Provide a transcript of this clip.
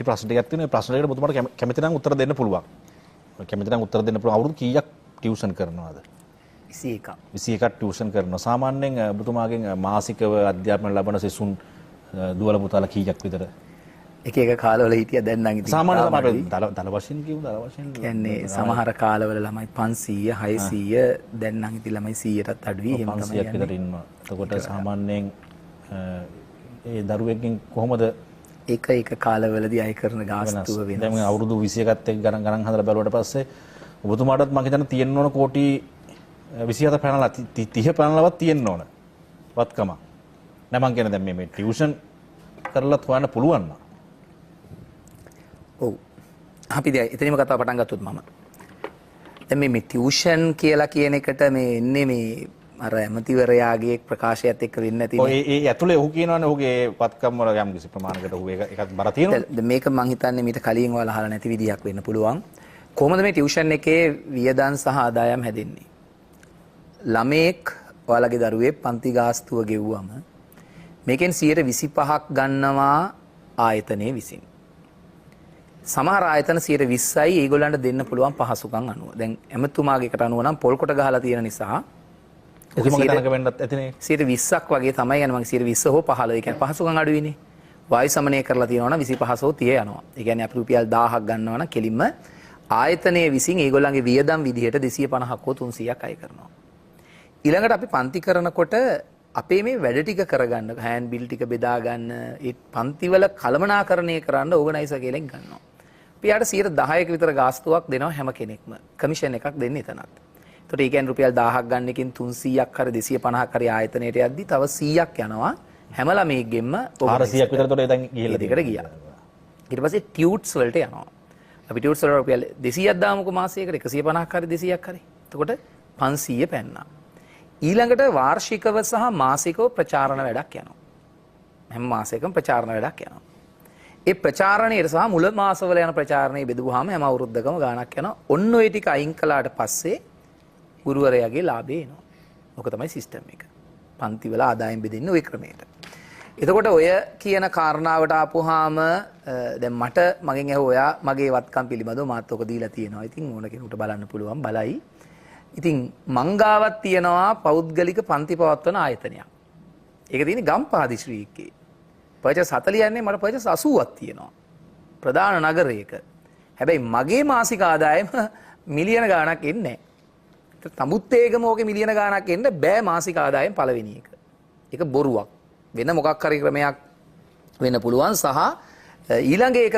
ප්‍රශ්න ටිකක් තියෙනවා. ඒ ප්‍රශ්න ටිකට ඔබතුමාට කැමති නම් උත්තර දෙන්න පුළුවන්. කැමති නම් උත්තර දෙන්න පුළුවන්. අවුරුදු කීයක් ටියුෂන් කරනවද? 21ක්. 21ක් ටියුෂන් කරනවා. සාමාන්‍යයෙන් ඔබතුමාගෙන් මාසිකව අධ්‍යාපන ලබන සිසුන් දුවල පුතාලා කීයක් විතර? එක එක කාලවල හිටියා. දැන් නම් ඉතින් සාමාන්‍ය ළමයි දල වශයෙන් කියමු, දල වශයෙන් කියන්නේ සමහර කාලවල ළමයි 500 600, දැන් නම් ඉතින් ළමයි 100ටත් අඩුයි. එහෙම තමයි 500ක් විතර ඉන්නවා. එතකොට සාමාන්‍යයෙන් ඒ දරුවෙක්ගෙන් කොහොමද එක එක කාලවලදී අය කරන ගාස්තුව වෙනස්. දැන් මේ අවුරුදු 21ත් එක්ක ගණන් ගණන් හදලා බැලුවට පස්සේ ඔබතුමාටත් මං හිතන්නේ තියෙන්න ඕන කෝටි 27 පැනලා 30 පැනලවත් තියෙන්න ඕන වත්කම. නෑ මං කියන්නේ දැන් මේ ටියුෂන් කරලත් හොයන්න පුළුවන් නම්. ඔව්. අපි දැන් එතනම කතාව පටන් ගත්තොත් මම. දැන් මේ ටියුෂන් කියලා කියන එකට මේ එන්නේ මේ අර ඇමතිවරයාගේ ප්‍රකාශයත් එක්ක වෙන්නේ නැති. ඔය ඒ ඇතුලේ ඔහු කියනවනේ ඔහුගේ වත්කම් වල යම් කිසි ප්‍රමාණයකට ඔහු ඒක එකක් බර තියෙනවා. දැන් මේක මං හිතන්නේ මීට කලින් ඔයාලා අහලා නැති විදිහක් වෙන්න පුළුවන්. කොහොමද මේ ටියුෂන් එකේ වියදම් සහ ආදායම් හැදෙන්නේ? ළමයෙක් ඔයාලගේ දරුවෙක් පන්ති ගාස්තුව ගෙව්වම මේකෙන් 25ක් ගන්නවා ආයතනයේ විසින්. සමහර ආයතන 20යි ඒගොල්ලන්ට දෙන්න පුළුවන් පහසුකම් අනුව. දැන් ඇමතුමාගේ එකට අනුව නම් පොල් කොට ගහලා තියෙන නිසා එතුමාගේ තනක වෙන්නත් ඇතිනේ. 20ක් වගේ තමයි යන්නේ. මං 20 හෝ 15. ඒ කියන්නේ පහසුකම් අඩුයිනේ. වායු සමනය කරලා තියෙනවා නම් 25 හෝ 30 යනවා. ඒ කියන්නේ අපි රුපියල් 1000ක් ගන්නවා නම් කෙලින්ම ආයතනයේ විසින් ඒගොල්ලන්ගේ වියදම් විදිහට 250ක් හෝ 300ක් අය කරනවා. ඊළඟට අපි පන්ති කරනකොට අපේ මේ වැඩ ටික කරගන්න, හෑන්ඩ් බිල් ටික බෙදා ගන්න, ඒ පන්තිවල කළමනාකරණය කරන්න ඕගනයිසර් කෙනෙක් ගන්නවා. අපි යාට 10%ක විතර ගාස්තුවක් දෙනවා හැම කෙනෙක්ම. කමිෂන් එකක් දෙන්නේ එතනත්. එතකොට ඒ කියන්නේ රුපියල් 1000ක් ගන්න එකකින් 300ක් හරි 250ක් හරි ආයතනයට යද්දි තව 100ක් යනවා හැම ළමයෙක්ගෙම 400ක් විතර එතකොට දැන් ගිහිල්ලා දෙකට ගියා. ඊට පස්සේ ටියුට්ස් වලට යනවා. අපි ටියුට්ස් වලට රුපියල් 200ක් දාමුකෝ මාසයකට, 150ක් හරි 200ක් හරි. එතකොට 500 පැන්නා. ඊළඟට වාර්ෂිකව සහ මාසිකව ප්‍රචාරණ වැඩක් යනවා. හැම මාසයකම ප්‍රචාරණ වැඩක් යනවා. ඒ ප්‍රචාරණයට සහ මුල මාසවල යන ප්‍රචාරණය බෙදුවාම හැම අවුරුද්දකම ගාණක් යනවා. ඔන්න ඔය ටික අයින් කළාට පස්සේ ගුරුවරයාගේ ලාභය එනවා. ඔක තමයි සිස්ටම් එක. පන්තිවල ආදායම් බෙදෙන්නේ ওই ක්‍රමයට. එතකොට ඔය කියන කාරණාවට ආපුවාම දැන් මට මගෙන් ඇහුවා ඔයා මගේ වත්කම් පිළිබඳව මාත් ඔක දීලා තියෙනවා. ඉතින් ඕන කෙනෙකුට බලන්න පුළුවන් බලයි. ඉතින් මං ගාවක් තියෙනවා පෞද්ගලික පන්ති පවත්වන ආයතනයක්. ඒක තියෙන්නේ ගම්පහ දිස්ත්‍රික්කයේ. පර්චස් 40 නේ මට පර්චස් 80ක් තියෙනවා. ප්‍රධාන නගරයක. හැබැයි මගේ මාසික ආදායම මිලියන ගාණක් එන්නේ නැහැ. තමුත් ඒකම ඕකේ මිලියන ගාණක් එන්න බෑ මාසික ආදායම පළවෙනි එක. ඒක බොරුවක්. වෙන මොකක් හරි ක්‍රමයක් වෙන්න පුළුවන්. සහ ඊළඟ එක